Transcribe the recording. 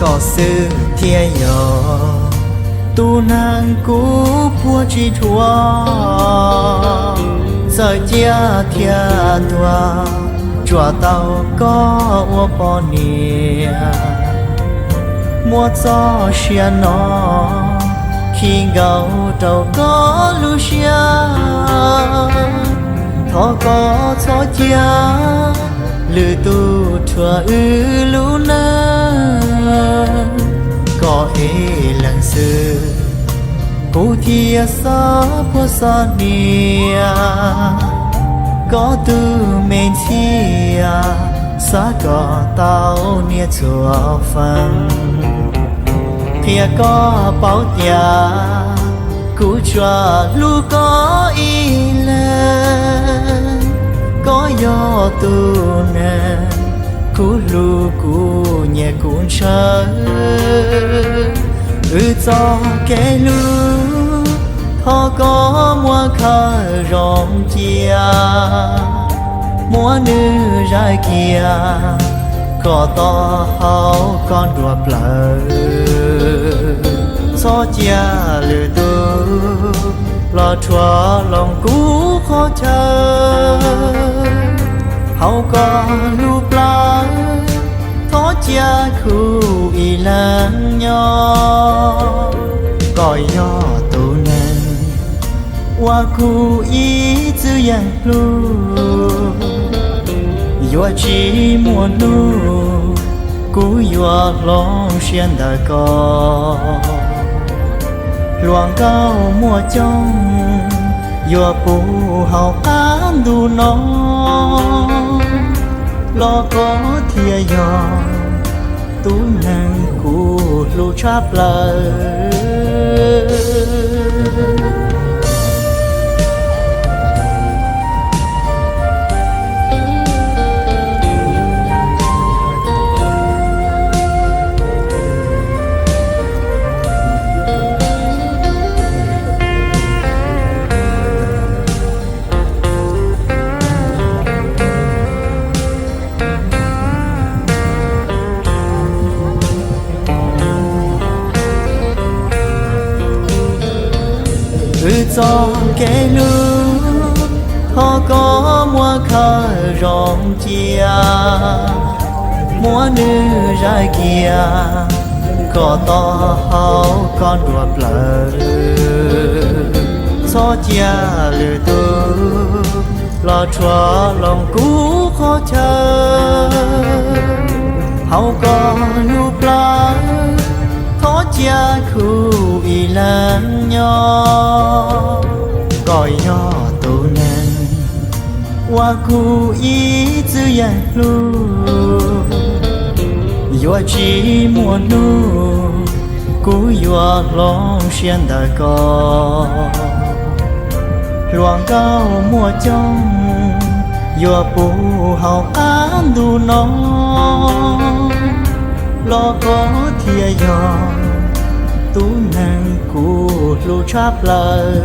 Koj xwb thiaj yog tus neeg kuv puag tsis dhuav, txawm ciaj thiab tuag, tsuas tau koj ua poj niam. Muab txoj sia no khi nkaus rau koj lub siab, thov koj txhob cia lwm tus rhuav wb lub neej. Koj ib leeg xwb kuv thiaj xob puag xob niam, koj tus me ntxhias xav kom tau niam txhua feem. Qhia koj paub tias kuv tsuas hlub koj ib leeg, koj yog tus neeg kuv hlub kuv nyiam kuv ntshaw. Wb txoj kev hlub thov koj muab khaws zoo cia, muab nws zais kiag kom tau hauv koj nruab plawv. Txhob cia lwm tus los rhuav loo kuv qhov chaw. Hauv koj lub plawv thov cia kuv ib leeg nyob. Koj yog tus neeg uas kuv ib txwm yeej hlub, yuav tsis muaj hnub kuv yuav hloov siab ntawm koj. Hluas nkauj muaj coob yuav puv hauv qab ntuj no, los koj thiaj yog tus neeg kuv hlub tshaj plaws. Wb txoj kev hlub thov koj muab khaws zoo cia, muab nws zais kiag kom tau hauv koj nruab plawv. Txhob cia lwm tus los rhuav loo kuv qhov chaw. Hauv koj lub plawv thov cia kuv ib leeg nyob. Koj yog tus neeg uas kuv ib txwm yeej hlub, yuav tsis muaj hnub kuv yuav hloov siab ntawm koj. Hluas nkauj muaj coob yuav puv hauv qab ntuj no, los koj thiaj yog tus neeg kuv hlub tshaj plaws.